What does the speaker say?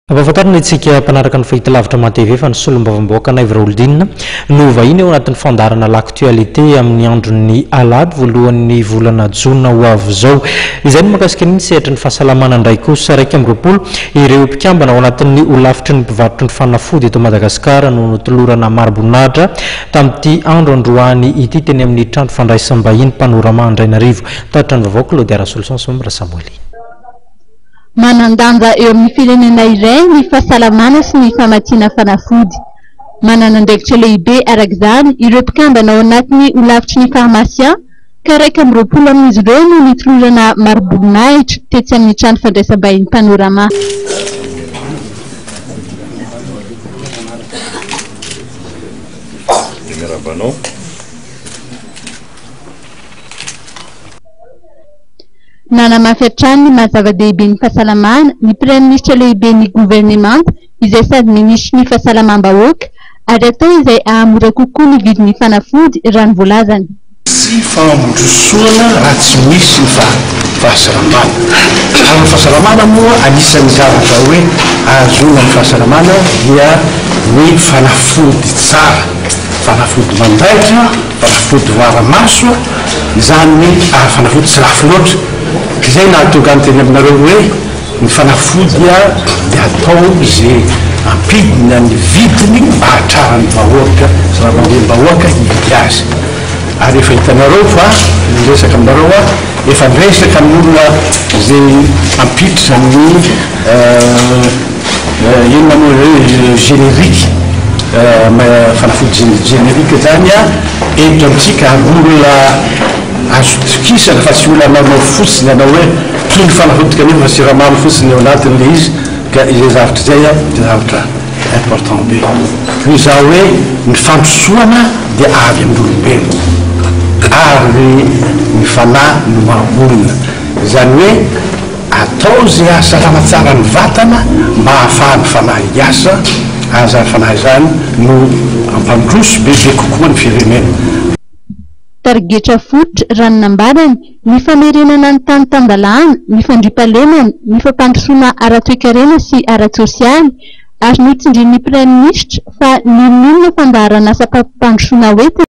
Ampahafantarina antsika mpanaraka ny fahitalavitra MATV fa ny solombavambahoaka Naivo Raholdina no vahiny ao anatin'ny fandaharana L'actualité amin'ny andron'ny alahady voalohan'ny volana jona ho avy izao. Izay no mahakasika ny sehatry ny fahasalamana indray kosa. 21 ireo mpikambana ao anatin'ny holafitry ny mpivarotry ny fanafody eto Madagasikara no notolorana mari-boninahitra tamin'ity andro androany ity teny amin'ny trano fandraisam-bahiny Panorama Andrainarivo. Tatitra ny vaovao Claudia Rasoloson sy Rasamoely. Manan-danja eo amin'ny firenena iray ny fahasalamana sy ny famatsiana fanafody. Manana andraikitra lehibe araka izany ireo mpikambana ao anatin'ny holafitry ny farmasia ka 21 amin'izy ireo no nitolorana mari-boninahitra tetsy amin'ny trano fandraisam-bahiny Panorama. Miarahaba anao. Nanamafy hatrany ny maha zava-dehibe ny fahasalamana ny Praiminisitra lehiben'ny governemanta izay sady minisitry ny fahasalamam-bahoaka ary atao izay hahamora kokoa ny vidin'ny fanafody raha ny voalazany. Tsy fampandrosoana raha tsy misy ny fahasalamana. Ary ny fahasalamana moa anisan'ny zavatra hoe ahazoana ny fahasalamana dia ny fanafody tsara, fanafody mandaitra, Fanafody voara-maso izany ary fanafody tsy lafo loatra. Izay nahatonga ahy niteny aminareo hoe ny fanafody dia atao izay ampidina ny vidiny mba hahatraran'ny vahoaka, sarambabem-bahoaka hividy azy. Ary efa hitanareo fa niresaka aminareo aho, efa niresaka amin'olona izay hampiditra ny Inona moa izay générique, fanafody générique zany eto amintsika ary olona azo itokisana fa tsy olona manao fotsiny hanao hoe toy ny fanafody kanefa siramamy fotsiny ao anatin'ilay izy ka izay zavatra izay dia zavatra important be. Hoy izaho hoe ny fandrosoana dia avy amin'ny olombelona ary ny fanahy no maha olona. Izany hoe Atao izay hahasalama tsara ny vatana mba hahafahan'ny fanahy hiasa, ary izany fanahy izany no hampandroso bebe kokoa ny firenena. Tarigetra fototra, raha ny nambarany, ny famerenana ny tany tan-dalàna, ny fandriampahalemana, ny fampandrosoana ara-toekarena sy ara-tsosialy, ary notsindrin'ny Praiminisitra fa n'inon'inona fandaharan'asam-pampandrosoana hoentina.